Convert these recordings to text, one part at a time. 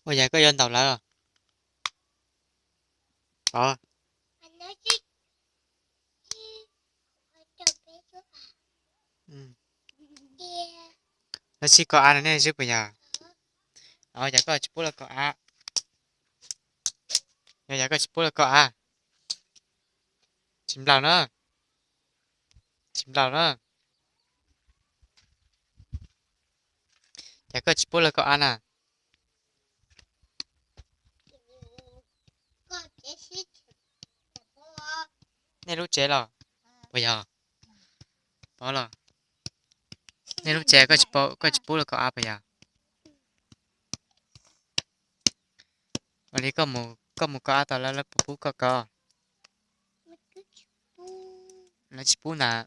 Ua cas koj yuav ntaus lawv os? Os. Lawv sib koj av no nej swb puas yog? Os, cas koj tsis pub lawv koj av? Yog cas koj tsis pub lawv koj av? Tsis nplaum na. Tsis nplaum na. Cas koj tsis pub lawv koj av na? Nej lub tsev los? Puas yog? Pov los? Nej lub tsev koj tsis pub lawv koj av puas yog? Ua li koj mus koj av tau lawv, lawv puas pub koj koj? Lawv tsis pub ntag.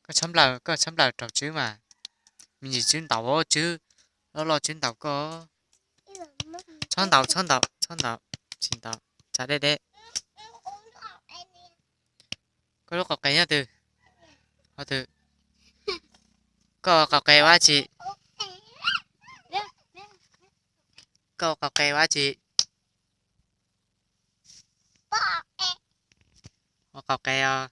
Koj txhob nplawm, koj txhob nplawm raug Tswb mas. Me ntsis Tswb ntaus, Tswb loj loj Tswb ntaus koj. Txhob ntaus, txhob ntaus, txhob ntaus, tsis ntaus, tsa deb deb. Koj lub qau qe nyob twg? Qhov twg? Koj ua qau qe ua dab tsi? Koj ua qau qe ua dab tsi? Ua qau qe os.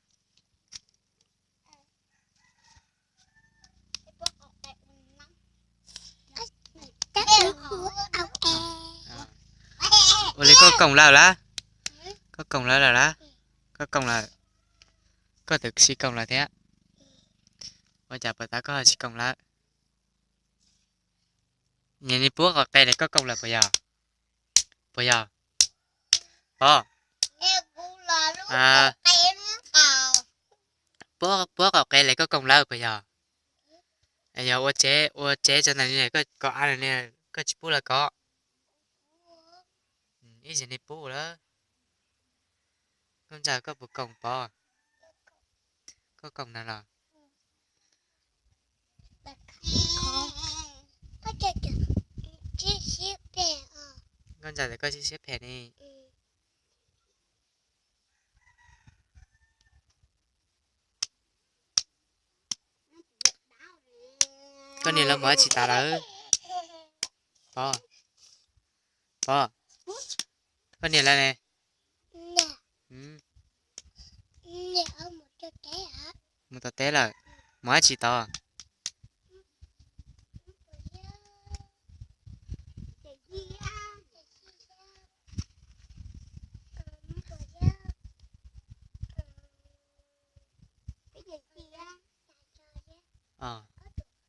Ua li koj koom lawm lawm? Koj koom lawm lawm lawm? Koj koom lawm? Koj twb sib koom lawm thiab? Ua cas puas tas koj ho sib koom lawm? Nyias li puab qau qe li koj koom lawm puas yog? Puas yog? Pov, puab qau qe li koj koom lawm puas yog? Yog ua tsev, ua tsev tso ntawm li koj koj av li, koj tsis pub lawv koj. Ib yam li pub lawm. Nkauj Ntxawm koj puas koom Pov? Koj koom na los? Nkauj Ntxawm tias koj siab phem ne. Koj niam lawv mus dab tsi tas lawm? Pov, Pov, koj niam lawv ne? Mus tom teb lawm. Mus dab tsi tod?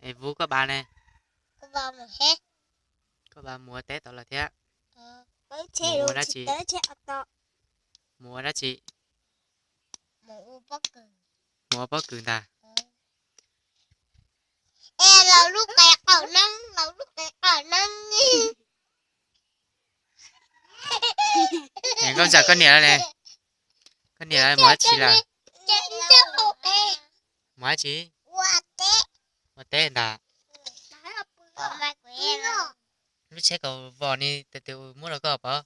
Es Vub koj pab ne? Koj pab mus ua teb tod lawm thiab? Mus ua dab tsi? Mus ua dab tsi? Mus ua pob kws ntag. Nkauj Ntxawm koj niam lawv ne? Koj niam lawv mus dab tsi lawm? Mus dab tsi? Ua teb ntag. Lub tsheb kaus vos ni tus twg muab rau koj Pov?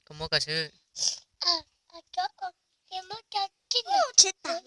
Koj muab koj xwb. Tsheb tas.